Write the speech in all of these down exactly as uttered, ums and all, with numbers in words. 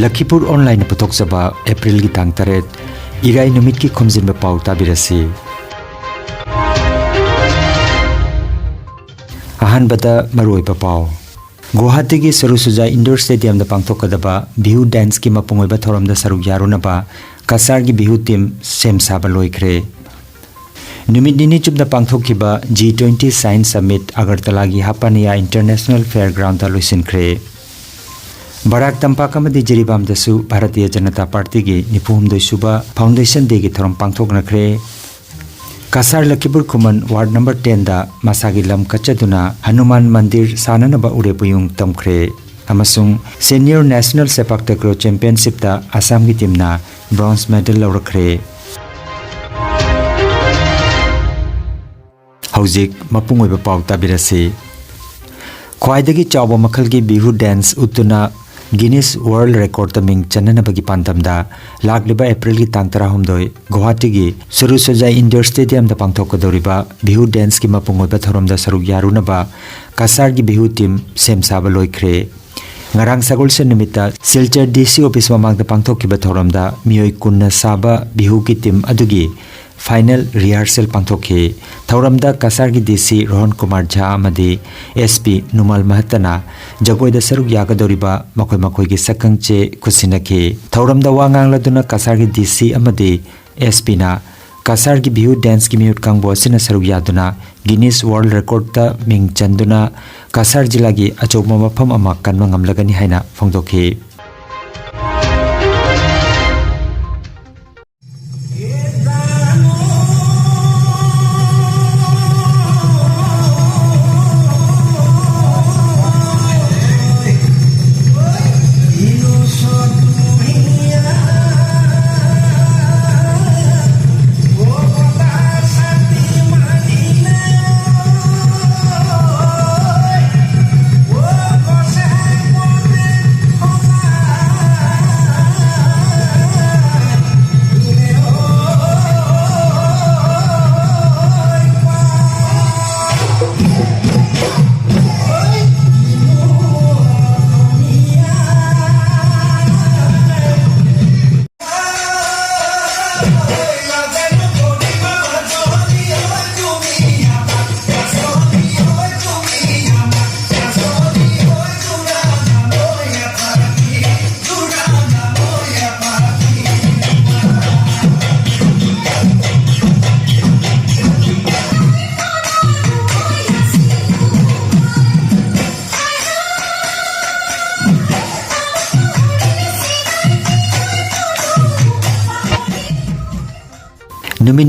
ꯂꯈꯤꯄꯨꯔ ꯑꯣꯟꯂꯥꯏꯟꯅ ꯄꯨꯊꯣꯛꯆꯕ ꯑꯦꯄ꯭ꯔꯤꯜꯒꯤ ꯇꯥꯡ ꯇꯔꯦꯠ, ꯏꯔꯥꯏ ꯅꯨꯃꯤꯠꯀꯤ ꯈꯣꯝꯖꯤꯟꯕ ꯄꯥꯎ ꯇꯥꯕꯤꯔꯁꯤ꯫ ꯑꯍꯥꯟꯕꯗ ꯃꯔꯨꯑꯣꯏꯕ ꯄꯥꯎ꯫ ꯒꯨꯋꯥꯍꯥꯇꯤꯒꯤ ꯁꯔꯨꯁꯨꯖꯥ ꯏꯟꯗꯣꯔ ꯁ꯭ꯇꯦꯗꯤꯌꯝꯗ ꯄꯥꯡꯊꯣꯛꯀꯗꯕ ꯕꯤꯍꯨ ꯗꯥꯟꯁꯀꯤ ꯃꯄꯨꯡ ꯑꯣꯏꯕ ꯊꯧꯔꯝꯗ ꯁꯔꯨꯛ ꯌꯥꯔꯨꯅꯕ ꯀꯁꯥꯔꯒꯤ ꯕꯤꯍꯨ ꯇꯤꯝ ꯁꯦꯝ ꯁꯥꯕ ꯂꯣꯏꯈ꯭ꯔꯦ꯫ ꯅꯨꯃꯤꯠ ꯅꯤꯅꯤ ꯆꯨꯞꯅ ꯄꯥꯡꯊꯣꯛꯈꯤꯕ ꯖꯤ ꯇ꯭ꯋꯦꯟꯇꯤ ꯁꯥꯏꯟꯁ ꯁꯃꯤꯠ ꯑꯒꯔꯇꯂꯥꯒꯤ ꯍꯥꯄꯥꯅꯤꯌꯥ ꯏꯟꯇꯔꯅꯦꯁꯅꯦꯜ ꯐꯤꯌꯔ ꯒ꯭ꯔꯥꯎꯟꯗ ꯂꯣꯏꯁꯤꯟꯈ꯭ꯔꯦ꯫ ꯕꯔꯥꯛ ꯇꯝꯄꯥꯛ ꯑꯃꯗꯤ ꯖꯤꯔꯤꯕꯥꯝꯗꯁꯨ ꯚꯥꯔꯇꯤꯌ ꯖꯅꯇꯥ ꯄꯥꯔꯇꯤꯒꯤ ꯅꯤꯐꯨ ꯍꯨꯝꯗꯣꯏ ꯁꯨꯕ ꯐꯥꯎꯟꯗꯦꯁꯟ ꯗꯦꯒꯤ ꯊꯧꯔꯝ ꯄꯥꯡꯊꯣꯛꯅꯈ꯭ꯔꯦ꯫ ꯀꯁꯥꯔ ꯂꯈꯤꯄꯨꯔ ꯈꯨꯃꯟ ꯋꯥꯔꯗ ꯅꯝꯕꯔ ꯇꯦꯟꯗ ꯃꯁꯥꯒꯤ ꯂꯝ ꯀꯠꯆꯗꯨꯅ ꯍꯅꯨꯃꯥꯟ ꯃꯟꯗꯤꯔ ꯁꯥꯅꯅꯕ ꯎꯔꯦꯞ ꯎꯌꯨꯡ ꯇꯝꯈ꯭ꯔꯦ꯫ ꯑꯃꯁꯨꯡ ꯁꯦꯅꯤꯌꯔ ꯅꯦꯁꯅꯦꯜ ꯁꯦꯄꯥꯛ ꯇꯀ꯭ꯔꯣ ꯆꯦꯝꯄꯤꯌꯟꯁꯤꯞꯇ ꯑꯁꯥꯝꯒꯤ ꯇꯤꯝꯅ ꯕ꯭ꯔꯣꯟꯖ ꯃꯦꯗꯜ ꯂꯧꯔꯛꯈ꯭ꯔꯦ꯫ ꯍꯧꯖꯤꯛ ꯃꯄꯨꯡ ꯑꯣꯏꯕ ꯄꯥꯎ ꯇꯥꯕꯤꯔꯁꯤ꯫ ꯈ꯭ꯋꯥꯏꯗꯒꯤ ꯆꯥꯎꯕ ꯃꯈꯜꯒꯤ ꯕꯤꯍꯨ ꯗꯦꯟꯁ ꯎꯠꯇꯨꯅ ꯒꯤꯅꯤꯁ ꯋꯥꯔꯜꯗ ꯔꯦꯀꯣꯔꯗꯇ ꯃꯤꯡ ꯆꯟꯅꯅꯕꯒꯤ ꯄꯥꯟꯗꯝꯗ ꯂꯥꯛꯂꯤꯕ ꯑꯦꯄ꯭ꯔꯤꯜꯒꯤ ꯇꯥꯡ ꯇꯔꯥꯍꯨꯝꯗꯣꯏ ꯒꯨꯋꯥꯍꯥꯇꯤꯒꯤ ꯁꯨꯔꯨꯁꯣꯖꯥꯏ ꯏꯟꯗꯣꯔ ꯁ꯭ꯇꯦꯗꯤꯌꯝꯗ ꯄꯥꯡꯊꯣꯛꯀꯗꯧꯔꯤꯕ ꯕꯤꯍꯨ ꯗꯦꯟꯁꯀꯤ ꯃꯄꯨꯡ ꯑꯣꯏꯕ ꯊꯧꯔꯝꯗ ꯁꯔꯨꯛ ꯌꯥꯔꯨꯅꯕ ꯀꯁꯥꯔꯒꯤ ꯕꯤꯍꯨ ꯇꯤꯝ ꯁꯦꯝ ꯁꯥꯕ ꯂꯣꯏꯈ꯭ꯔꯦ꯫ ꯉꯔꯥꯡ ꯁꯒꯣꯜꯁꯦꯟ ꯅꯨꯃꯤꯠꯇ ꯁꯤꯜꯆꯔ ꯗꯤ ꯁꯤ ꯑꯣꯐꯤꯁ ꯃꯃꯥꯡꯗ ꯄꯥꯡꯊꯣꯛꯈꯤꯕ ꯊꯧꯔꯝꯗ ꯃꯤꯑꯣꯏ ꯀꯨꯟꯅ ꯁꯥꯕ ꯕꯤꯍꯨꯒꯤ ꯇꯤꯝ ꯑꯗꯨꯒꯤ ꯐꯥꯏꯅꯦꯜ ꯔꯤꯍꯔꯁꯦꯜ ꯄꯥꯡꯊꯣꯛꯈꯤ꯫ ꯊꯧꯔꯝꯗ ꯀꯁꯥꯔꯒꯤ ꯗꯤ ꯁꯤ ꯔꯣꯍꯟ ꯀꯨꯃꯥꯔ ꯖꯥ ꯑꯃꯗꯤ ꯑꯦꯁ ꯄꯤ ꯅꯨꯃꯥꯜ ꯃꯍꯠꯇꯅ ꯖꯒꯣꯏꯗ ꯁꯔꯨꯛ ꯌꯥꯒꯗꯧꯔꯤꯕ ꯃꯈꯣꯏ ꯃꯈꯣꯏꯒꯤ ꯁꯛꯈꯪ ꯆꯦ ꯈꯨꯠꯁꯤꯟꯅꯈꯤ꯫ ꯊꯧꯔꯝꯗ ꯋꯥ ꯉꯥꯡꯂꯗꯨꯅ ꯀꯁꯥꯔꯒꯤ ꯗꯤ ꯁꯤ ꯑꯃꯗꯤ ꯑꯦꯁ ꯄꯤꯅ ꯀꯁꯥꯔꯒꯤ ꯕꯤꯍꯨ ꯗꯦꯟꯁꯀꯤ ꯃꯤꯍꯨꯠ ꯀꯥꯡꯕꯨ ꯑꯁꯤꯅ ꯁꯔꯨꯛ ꯌꯥꯗꯨꯅ ꯒꯤꯅꯤꯁ ꯋꯥꯔꯜꯗ ꯔꯦꯀꯣꯔꯗꯇ ꯃꯤꯡ ꯆꯟꯗꯨꯅ ꯀꯁꯥꯔ ꯖꯤꯂꯥꯒꯤ ꯑꯆꯧꯕ ꯃꯐꯝ ꯑꯃ ꯀꯟꯕ ꯉꯝꯂꯒꯅꯤ ꯍꯥꯏꯅ ꯐꯣꯡꯗꯣꯛꯈꯤ꯫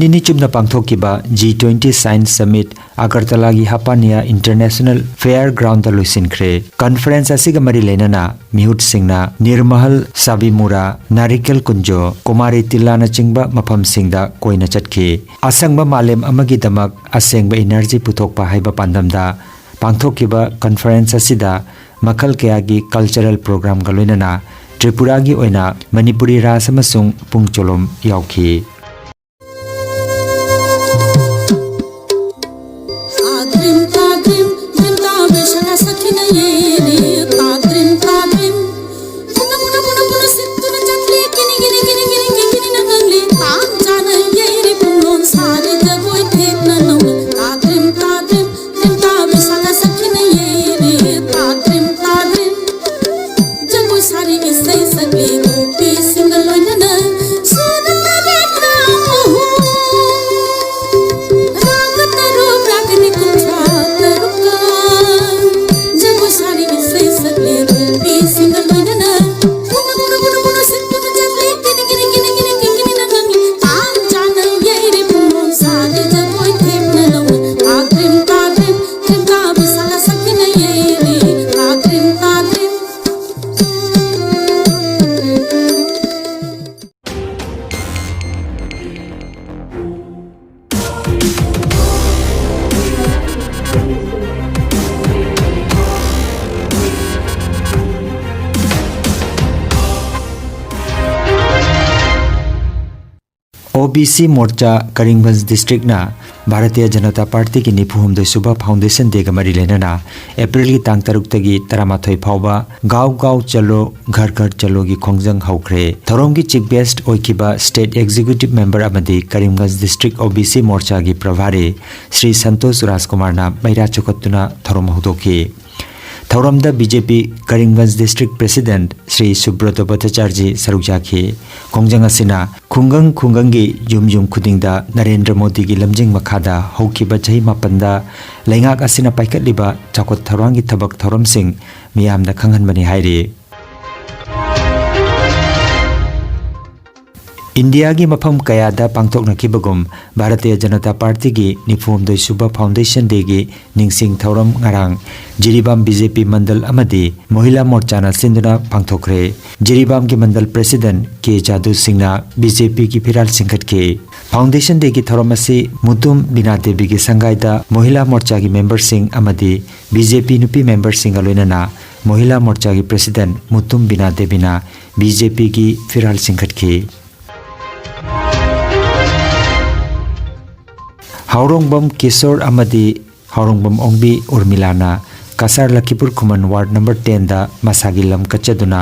ꯅꯤꯅꯤ ꯆꯨꯞꯅ ꯄꯥꯡꯊꯣꯛꯈꯤꯕ G twenty Science Summit ꯑꯒꯔꯇꯂꯥꯒꯤ ꯍꯥꯄꯥꯅꯤꯌꯥ International Fair Groundꯗ ꯂꯣꯏꯁꯤꯟꯈ꯭ꯔꯦ꯫ Conference ꯑꯁꯤꯒ ꯃꯔꯤ ꯂꯩꯅꯅ ꯃꯤꯍꯨꯠꯁꯤꯡꯅ ꯅꯤꯔꯃꯍꯜ, ꯁꯥꯕꯤꯃꯨꯔꯥ, ꯅꯥꯔꯤꯀꯦꯜ ꯀꯨꯟꯖꯣ, ꯀꯨꯃꯥꯔꯤ ꯇꯤꯜꯂꯥꯅꯆꯤꯡꯕ ꯃꯐꯝꯁꯤꯡꯗ ꯀꯣꯏꯅ ꯆꯠꯈꯤ꯫ ꯑꯁꯪꯕ ꯃꯥꯂꯦꯝ ꯑꯃꯒꯤꯗꯃꯛ ꯑꯁꯦꯡꯕ energy ꯄꯨꯊꯣꯛꯄ ꯍꯥꯏꯕ ꯄꯥꯟꯗꯝꯗ ꯄꯥꯡꯊꯣꯛꯈꯤꯕ conference ꯑꯁꯤꯗ ꯃꯈꯜ ꯀꯌꯥꯒꯤ cultural programꯒ ꯂꯣꯏꯅꯅ ꯇ꯭ꯔꯤꯄꯨꯔꯥꯒꯤ ꯑꯣꯏꯅ ꯃꯅꯤꯄꯨꯔꯤ ꯔꯥꯁ ꯑꯃꯁꯨꯡ ꯄꯨꯡ ꯆꯣꯂꯣꯝ ꯌꯥꯎꯈꯤ꯫ OBC Morcha ꯀꯔꯤꯝꯒꯟꯖ districtꯅ ꯚꯥꯔꯇꯤꯌ ꯖꯅꯇꯥ ꯄꯥꯔꯇꯤꯒꯤ ꯅꯤꯐꯨ ꯍꯨꯝꯗꯣꯏ ꯁꯨꯕ Foundation Dayꯒ ꯃꯔꯤ ꯂꯩꯅꯅ Aprilꯒꯤ ꯇꯥꯡ ꯇꯔꯨꯛꯇꯒꯤ ꯇꯔꯥꯃꯥꯊꯣꯏ ꯐꯥꯎꯕ ꯒꯥꯎ ꯒꯥꯎ ꯆꯂꯣ ꯘꯔ ꯘꯔ ꯆꯂꯣꯒꯤ ꯈꯣꯡꯖꯪ ꯍꯧꯈ꯭ꯔꯦ꯫ ꯊꯧꯔꯝꯒꯤ chief guest ꯑꯣꯏꯈꯤꯕ state executive member ꯑꯃꯗꯤ ꯀꯔꯤꯝꯒꯟꯖ district OBC Morchaꯒꯤ ꯄ꯭ꯔꯚꯥꯔꯤ ꯁ꯭ꯔꯤ ꯁꯟꯇꯣꯁ ꯔꯥꯖꯀꯨꯃꯥꯔꯅ ꯃꯩꯔꯥ ꯆꯨꯈꯠꯇꯨꯅ ꯊꯧꯔꯝ ꯍꯧꯗꯣꯛꯈꯤ꯫ ꯊꯧꯔꯝꯗ BJP Karimganj district president Shri ꯁꯨꯕ꯭ꯔꯇ ꯚꯠꯇꯆꯥꯔꯖꯤ ꯁꯔꯨꯛ ꯌꯥꯈꯤ꯫ ꯈꯣꯡꯖꯪ ꯑꯁꯤꯅ ꯈꯨꯡꯒꯪ ꯈꯨꯡꯒꯪꯒꯤ ꯌꯨꯝ ꯌꯨꯝ ꯈꯨꯗꯤꯡꯗ ꯅꯔꯦꯟꯗ꯭ꯔ ꯃꯣꯗꯤꯒꯤ ꯂꯝꯖꯤꯡ ꯃꯈꯥꯗ ꯍꯧꯈꯤꯕ ꯆꯍꯤ ꯃꯥꯄꯟꯗ ꯂꯩꯉꯥꯛ ꯑꯁꯤꯅ ꯄꯥꯏꯈꯠꯂꯤꯕ ꯆꯥꯎꯈꯠ ꯊꯧꯔꯥꯡꯒꯤ ꯊꯕꯛ ꯊꯧꯔꯝꯁꯤꯡ ꯃꯤꯌꯥꯝꯗ ꯈꯪꯍꯟꯕꯅꯤ ꯍꯥꯏꯔꯤ꯫ ꯏꯟꯗꯤꯌꯥꯒꯤ ꯃꯐꯝ ꯀꯌꯥꯗ ꯄꯥꯡꯊꯣꯛꯅꯈꯤꯕꯒꯨꯝ, ꯚꯥꯔꯇꯤꯌ ꯖꯅꯇꯥ ꯄꯥꯔꯇꯤꯒꯤ ꯅꯤꯐꯨ ꯍꯨꯝꯗꯣꯏ ꯁꯨꯕ ꯐꯥꯎꯟꯗꯦꯁꯟ ꯗꯦꯒꯤ ꯅꯤꯡꯁꯤꯡ ꯊꯧꯔꯝ ꯉꯔꯥꯡ ꯖꯤꯔꯤꯕꯥꯝ ꯕꯤ ꯖꯦ ꯄꯤ ꯃꯟꯗꯜ ꯑꯃꯗꯤ ꯃꯣꯍꯤꯂꯥ ꯃꯣꯔꯆꯥꯅ ꯁꯤꯟꯗꯨꯅ ꯄꯥꯡꯊꯣꯛꯈ꯭ꯔꯦ꯫ ꯖꯤꯔꯤꯕꯥꯝꯒꯤ ꯃꯟꯗꯜ ꯄ꯭ꯔꯦꯁꯤꯗꯦꯟꯠ ꯀꯦ ꯖꯥꯗꯨ ꯁꯤꯡꯅ ꯕꯤ ꯖꯦ ꯄꯤꯒꯤ ꯐꯤꯔꯥꯜ ꯆꯤꯡꯈꯠꯈꯤ꯫ ꯐꯥꯎꯟꯗꯦꯁꯟ ꯗꯦꯒꯤ ꯊꯧꯔꯝ ꯑꯁꯤ ꯃꯨꯇꯨꯝ ꯕꯤꯅꯥ ꯗꯦꯕꯤꯒꯤ ꯁꯪꯒꯥꯏꯗ ꯃꯣꯍꯤꯂꯥ ꯃꯣꯔꯆꯥꯒꯤ ꯃꯦꯝꯕꯔꯁꯤꯡ ꯑꯃꯗꯤ ꯕꯤ ꯖꯦ ꯄꯤ ꯅꯨꯄꯤ ꯃꯦꯝꯕꯔꯁꯤꯡꯒ ꯂꯣꯏꯅꯅ ꯃꯣꯍꯤꯂꯥ ꯃꯣꯔꯆꯥꯒꯤ ꯄ꯭ꯔꯦꯁꯤꯗꯦꯟꯠ ꯃꯨꯇꯨꯝ ꯕꯤꯅꯥ ꯗꯦꯕꯤꯅ ꯕꯤ ꯖꯦ ꯄꯤꯒꯤ ꯐꯤꯔꯥꯜ ꯆꯤꯡꯈꯠꯈꯤ꯫ ꯍꯥꯎꯔꯣꯡꯕꯝ ꯀꯤꯁꯣꯔ ꯑꯃꯗꯤ ꯍꯥꯎꯔꯣꯡꯕꯝ ꯑꯣꯡꯕꯤ ꯎꯔꯃꯤꯂꯥꯅ ꯀꯁꯥꯔ ꯂꯈꯤꯄꯨꯔ ꯈꯨꯃꯟ ꯋꯥꯔꯗ ꯅꯝꯕꯔ ꯇꯦꯟꯗ ꯃꯁꯥꯒꯤ ꯂꯝ ꯀꯠꯆꯗꯨꯅ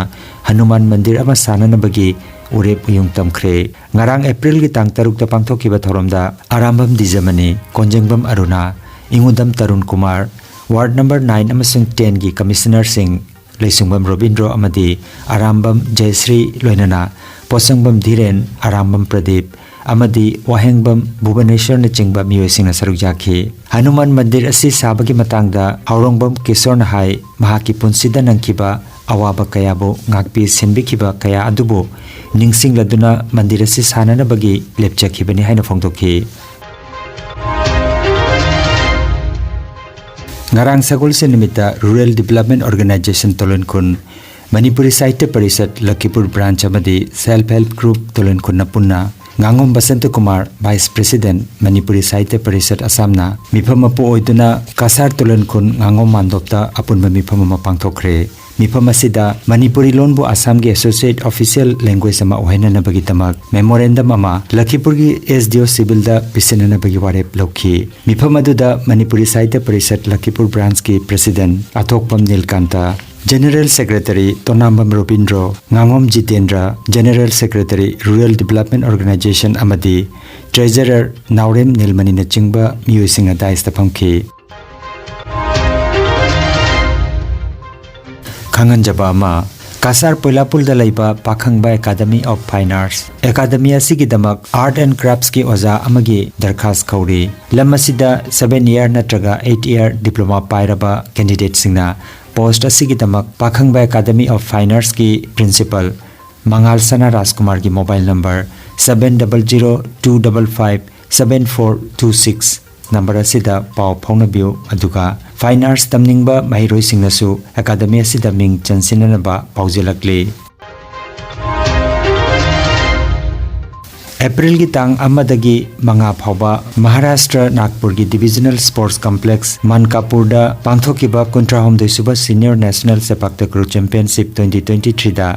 ꯍꯅꯨꯃꯥꯟ ꯃꯟꯗꯤꯔ ꯑꯃ ꯁꯥꯅꯅꯕꯒꯤ ꯎꯔꯦꯞ ꯎꯌꯨꯡ ꯇꯝꯈ꯭ꯔꯦ꯫ ꯉꯔꯥꯡ ꯑꯦꯄ꯭ꯔꯤꯜꯒꯤ ꯇꯥꯡ ꯇꯔꯨꯛꯇ ꯄꯥꯡꯊꯣꯛꯈꯤꯕ ꯊꯧꯔꯝꯗ ꯑꯔꯥꯝꯕꯝ ꯗꯤꯖꯃꯅꯤ, ꯀꯣꯟꯖꯦꯡꯕꯝ ꯑꯔꯨꯅꯥ, ꯏꯉꯨꯗꯝ Tarun Kumar, ward number nine ꯑꯃꯁꯨꯡ ꯇꯦꯟꯒꯤ ꯀꯃꯤꯁꯅꯔꯁꯤꯡ, ꯂꯩꯁꯨꯡꯕꯝ ꯔꯣꯕꯤꯟꯗ꯭ꯔꯣ ꯑꯃꯗꯤ ꯑꯔꯥꯝꯕꯝ ꯖꯌꯁ꯭ꯔꯤ ꯂꯣꯏꯅꯅ ꯄꯣꯠꯁꯪꯕꯝ ꯙꯤꯔꯦꯟ, ꯑꯔꯥꯝꯕꯝ ꯄ꯭ꯔꯗꯤꯞ ꯑꯃꯗꯤ ꯋꯥꯍꯦꯡꯕꯝ ꯚꯨꯕꯅꯦꯁ꯭ꯋꯔꯅꯆꯤꯡꯕ ꯃꯤꯑꯣꯏꯁꯤꯡꯅ ꯁꯔꯨꯛ ꯌꯥꯈꯤ꯫ ꯍꯅꯨꯃꯥꯟ ꯃꯟꯗꯤꯔ ꯑꯁꯤ ꯁꯥꯕꯒꯤ ꯃꯇꯥꯡꯗ ꯍꯥꯎꯔꯣꯡꯕꯝ ꯀꯤꯁꯣꯔꯅ ꯍꯥꯏ, ꯃꯍꯥꯛꯀꯤ ꯄꯨꯟꯁꯤꯗ ꯅꯪꯈꯤꯕ ꯑꯋꯥꯕ ꯀꯌꯥꯕꯨ ꯉꯥꯛꯄꯤ ꯁꯦꯟꯕꯤꯈꯤꯕ ꯀꯌꯥ ꯑꯗꯨꯕꯨ ꯅꯤꯡꯁꯤꯡꯂꯗꯨꯅ ꯃꯟꯗꯤꯔ ꯑꯁꯤ ꯁꯥꯅꯅꯕꯒꯤ ꯂꯦꯞꯆꯈꯤꯕꯅꯤ ꯍꯥꯏꯅ ꯐꯣꯡꯗꯣꯛꯈꯤ꯫ ꯉꯔꯥꯡ ꯁꯒꯣꯜꯁꯦꯟ ꯅꯨꯃꯤꯠꯇ Rural Development Organisation ꯇꯣꯂꯣꯟꯈꯨꯟ, ꯃꯅꯤꯄꯨꯔꯤ ꯁꯥꯍꯤꯇ꯭ꯌ ꯄꯔꯤꯁꯠ ꯂꯈꯤꯄꯨꯔ ꯕ꯭ꯔꯥꯟꯆ ꯑꯃꯗꯤ Self Help Group ꯇꯣꯂꯣꯟꯈꯨꯟꯅ ꯄꯨꯟꯅ ꯉꯥꯉꯣꯝ ꯕꯁꯟꯇ ꯀꯨꯃꯥꯔ, ꯚꯥꯏꯁ ꯄ꯭ꯔꯦꯁꯤꯗꯦꯟꯠ, ꯃꯅꯤꯄꯨꯔꯤ ꯁꯥꯍꯤꯇ꯭ꯌ ꯄꯔꯤꯁꯠ ꯑꯁꯥꯝꯅ ꯃꯤꯐꯝ ꯃꯄꯨ ꯑꯣꯏꯗꯨꯅ ꯀꯁꯥꯔ ꯇꯣꯂꯣꯟꯈꯨꯟ ꯉꯥꯉꯣꯝ ꯃꯥꯟꯗꯣꯞꯇ ꯑꯄꯨꯟꯕ ꯃꯤꯐꯝ ꯑꯃ ꯄꯥꯡꯊꯣꯛꯈ꯭ꯔꯦ꯫ ꯃꯤꯐꯝ ꯑꯁꯤꯗ ꯃꯅꯤꯄꯨꯔꯤ ꯂꯣꯟꯕꯨ ꯑꯁꯥꯝꯒꯤ ꯑꯦꯁꯣꯁꯤꯌꯦꯠ ꯑꯣꯐꯤꯁꯤꯌꯦꯜ ꯂꯦꯡꯒ꯭ꯋꯦꯖ ꯑꯃ ꯑꯣꯏꯍꯟꯅꯅꯕꯒꯤꯗꯃꯛ ꯃꯦꯃꯣꯔꯦꯟꯗꯝ ꯑꯃ ꯂꯈꯤꯄꯨꯔꯒꯤ ꯑꯦꯁ ꯗꯤ ꯑꯣ ꯁꯤꯚꯤꯜꯗ ꯄꯤꯁꯤꯟꯅꯅꯕꯒꯤ ꯋꯥꯔꯦꯞ ꯂꯧꯈꯤ꯫ ꯃꯤꯐꯝ ꯑꯗꯨꯗ ꯃꯅꯤꯄꯨꯔꯤ ꯁꯥꯍꯤꯇ꯭ꯌ ꯄꯔꯤꯁꯠ ꯂꯈꯤꯄꯨꯔ ꯕ꯭ꯔꯥꯟꯆꯀꯤ president Athokpam Nilkanta, general secretary Tonambam Robindro, ꯉꯥꯉꯣꯝ Jitendra, general secretary Rural Development Organisation ꯑꯃꯗꯤ ꯇ꯭ꯔꯦꯖꯔꯔ ꯅꯥꯎꯔꯦꯝ ꯅꯤꯜꯃꯅꯤꯅꯆꯤꯡꯕ ꯃꯤꯑꯣꯏꯁꯤꯡꯅ ꯗꯥꯏꯁꯇ ꯐꯝꯈꯤ꯫ ꯈꯪꯍꯟꯖꯕ ꯑꯃ, ꯀꯁꯥꯔ ꯄꯣꯏꯂꯥꯄꯨꯜꯗ ꯂꯩꯕ ꯄꯥꯈꯪꯕ Academy of Fine Arts academy ꯑꯁꯤꯒꯤꯗꯃꯛ Art and Craftsꯀꯤ ꯑꯣꯖꯥ ꯑꯃꯒꯤ ꯗꯔꯈꯥꯁ ꯀꯧꯔꯤ꯫ ꯂꯝ ꯑꯁꯤꯗ seven year ꯅꯠꯇ꯭ꯔꯒ eight year diploma ꯄꯥꯏꯔꯕ candidateꯁꯤꯡꯅ post ꯑꯁꯤꯒꯤꯗꯃꯛ ꯄꯥꯈꯪꯕ Academy of Fine Artsꯀꯤ principal ꯃꯉꯥꯜ ꯁꯅꯥ ꯔꯥꯖꯀꯨꯃꯥꯔꯒꯤ mobile number seven double zero two double five seven four two six number ꯑꯁꯤꯗ ꯄꯥꯎ ꯐꯥꯎꯅꯕꯤꯌꯨ꯫ ꯑꯗꯨꯒ Fine Arts ꯇꯝꯅꯤꯡꯕ ꯃꯍꯩꯔꯣꯏꯁꯤꯡꯅꯁꯨ ꯑꯦꯀꯥꯗꯃꯤ ꯑꯁꯤꯗ ꯃꯤꯡ ꯆꯟꯁꯤꯟꯅꯅꯕ ꯄꯥꯎꯖꯦꯜꯂꯛꯂꯤ꯫ ꯑꯦꯄ꯭ꯔꯤꯜꯒꯤ ꯇꯥꯡ ꯑꯃꯗꯒꯤ ꯃꯉꯥ ꯐꯥꯎꯕ ꯃꯍꯥꯔꯥꯁꯇ꯭ꯔ ꯅꯥꯒꯄꯨꯔꯒꯤ Divisional Sports Complex ꯃꯥꯟꯀꯥꯄꯨꯔꯗ ꯄꯥꯡꯊꯣꯛꯈꯤꯕ ꯀꯨꯟꯊ꯭ꯔꯥꯍꯨꯝꯗꯣꯏ ꯁꯨꯕ Senior National ꯁꯦꯄꯥꯛ ꯇꯀ꯭ꯔꯨ Championship twenty twenty-three ꯗ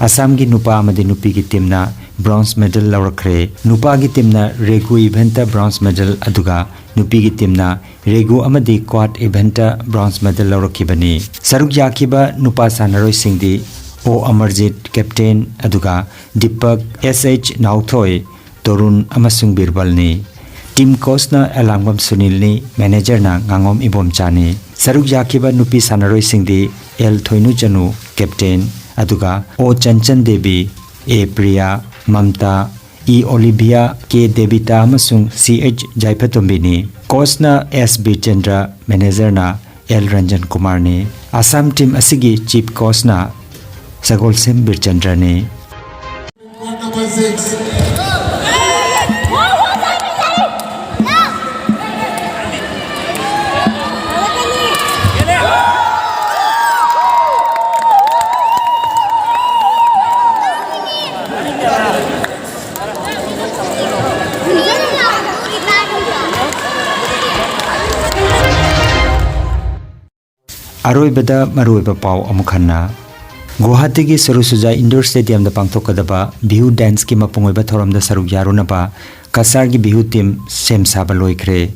ꯑꯁꯥꯝꯒꯤ ꯅꯨꯄꯥ ꯑꯃꯗꯤ ꯅꯨꯄꯤꯒꯤ ꯇꯤꯝꯅ bronze medal ꯂꯧꯔꯛꯈ꯭ꯔꯦ꯫ ꯅꯨꯄꯥꯒꯤ ꯇꯤꯝꯅ ꯔꯦꯒꯨ event ꯇ bronze medal, ꯑꯗꯨꯒ ꯅꯨꯄꯤꯒꯤ ꯇꯤꯝꯅ ꯔꯦꯒꯨ ꯑꯃꯗꯤ quad event ꯇ bronze medal ꯂꯧꯔꯛꯈꯤꯕꯅꯤ꯫ ꯁꯔꯨꯛ ꯌꯥꯈꯤꯕ ꯅꯨꯄꯥ ꯁꯥꯟꯅꯔꯣꯏꯁꯤꯡꯗꯤ ꯑꯣ ꯑꯃꯔꯖꯤꯠ, captain, ꯑꯗꯨꯒ ꯗꯤꯄꯛ, ꯑꯦꯁ ꯑꯩꯆ ꯅꯥꯎꯊꯣꯏ, ꯇꯣꯔꯨꯟ ꯑꯃꯁꯨꯡ ꯕꯤꯔꯕꯜꯅꯤ꯫ Team coach ꯅ ꯑꯦꯂꯥꯡꯕꯝ ꯁꯨꯅꯤꯜꯅꯤ, manager ꯅ ꯉꯥꯉꯣꯝ ꯏꯕꯣꯝꯆꯥꯅꯤ꯫ ꯁꯔꯨꯛ ꯌꯥꯈꯤꯕ ꯅꯨꯄꯤ ꯁꯥꯟꯅꯔꯣꯏꯁꯤꯡꯗꯤ ꯑꯦꯜ ꯊꯣꯏꯅꯨꯆꯅꯨ, captain, ꯑꯗꯨꯒ ꯑꯣ ꯆꯟꯆꯟ ꯗꯦꯕꯤ, ꯑꯦ ꯄ꯭ꯔꯤꯌꯥ, ꯃꯝꯇꯥ, ꯏ ꯑꯣꯂꯤꯚꯤꯌꯥ, ꯀꯦ ꯗꯦꯕꯤꯇꯥ ꯑꯃꯁꯨꯡ ꯁꯤ ꯑꯩꯆ ꯖꯥꯏꯐꯇꯣꯝꯕꯤꯅꯤ꯫ Coach ꯅ ꯑꯦꯁ ꯕꯤꯔꯆꯟꯗ꯭ꯔ, manager ꯅ ꯑꯦꯜ ꯔꯟꯖꯟ ꯀꯨꯃꯥꯔꯅꯤ꯫ ꯑꯁꯥꯝ team ꯑꯁꯤꯒꯤ chief coach ꯅ ꯁꯒꯣꯜꯁꯦꯝ ꯕꯤꯔꯆꯟꯗ꯭ꯔꯅꯤ꯫ ꯑꯔꯣꯏꯕꯗ ꯃꯔꯨꯑꯣꯏꯕ ꯄꯥꯎ ꯑꯃꯨꯛ ꯍꯟꯅ꯫ ꯒꯨꯋꯥꯍꯥꯇꯤꯒꯤ ꯁꯔꯨꯁꯨꯖꯥ indoor stadium ꯗ ꯄꯥꯡꯊꯣꯛꯀꯗꯕ Bihu dance ꯀꯤ ꯃꯄꯨꯡ ꯑꯣꯏꯕ ꯊꯧꯔꯝꯗ ꯁꯔꯨꯛ ꯌꯥꯔꯨꯅꯕ ꯀꯁꯥꯔꯒꯤ Bihu team ꯁꯦꯝ ꯁꯥꯕ ꯂꯣꯏꯈ꯭ꯔꯦ꯫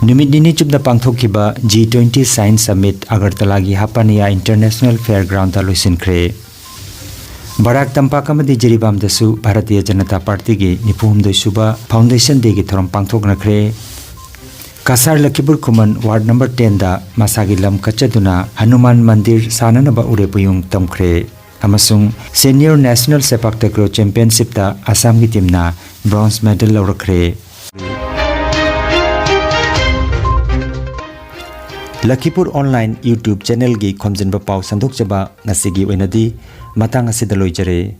ꯅꯨꯃꯤꯠ ꯅꯤꯅꯤ ꯆꯨꯞꯅ ꯄꯥꯡꯊꯣꯛꯈꯤꯕ G twenty Science Summit ꯑꯒꯔꯇꯂꯥꯒꯤ ꯍꯥꯄꯥꯅꯤꯌꯥ International Fair Ground ꯗ ꯂꯣꯏꯁꯤꯟꯈ꯭ꯔꯦ꯫ ꯕꯔꯥꯛ ꯇꯝꯄꯥꯛ ꯑꯃꯗꯤ ꯖꯤꯔꯤꯕꯥꯝꯗꯁꯨ ꯚꯥꯔꯇꯤꯌ ꯖꯅꯇꯥ ꯄꯥꯔꯇꯤꯒꯤ ꯅꯤꯐꯨ ꯍꯨꯝꯗꯣꯏ ꯁꯨꯕ Foundation Day ꯒꯤ ꯊꯧꯔꯝ ꯄꯥꯡꯊꯣꯛꯅꯈ꯭ꯔꯦ꯫ ꯀꯁꯥꯔ ꯂꯈꯤꯄꯨꯔ ꯈꯨꯃꯟ ward number ten ꯗ ꯃꯁꯥꯒꯤ ꯂꯝ ꯀꯠꯆꯗꯨꯅ ꯍꯅꯨꯃꯥꯟ ꯃꯟꯗꯤꯔ ꯁꯥꯅꯅꯕ ꯎꯔꯦꯞ ꯎꯌꯨꯡ ꯇꯝꯈ꯭ꯔꯦ꯫ ꯑꯃꯁꯨꯡ Senior National ꯁꯦꯄꯥꯛ ꯇꯀ꯭ꯔꯣ Championship ꯇ ꯑꯁꯥꯝꯒꯤ team ꯅ bronze medal ꯂꯧꯔꯛꯈ꯭ꯔꯦ꯫ ꯂꯈꯤꯄꯨꯔ online YouTube channel ꯒꯤ ꯈꯣꯝꯖꯤꯟꯕ ꯄꯥꯎ ꯁꯟꯗꯣꯛꯆꯕ ꯉꯁꯤꯒꯤ ꯑꯣꯏꯅꯗꯤ ꯃꯇꯥꯡ ꯑꯁꯤꯗ ꯂꯣꯏꯖꯔꯦ꯫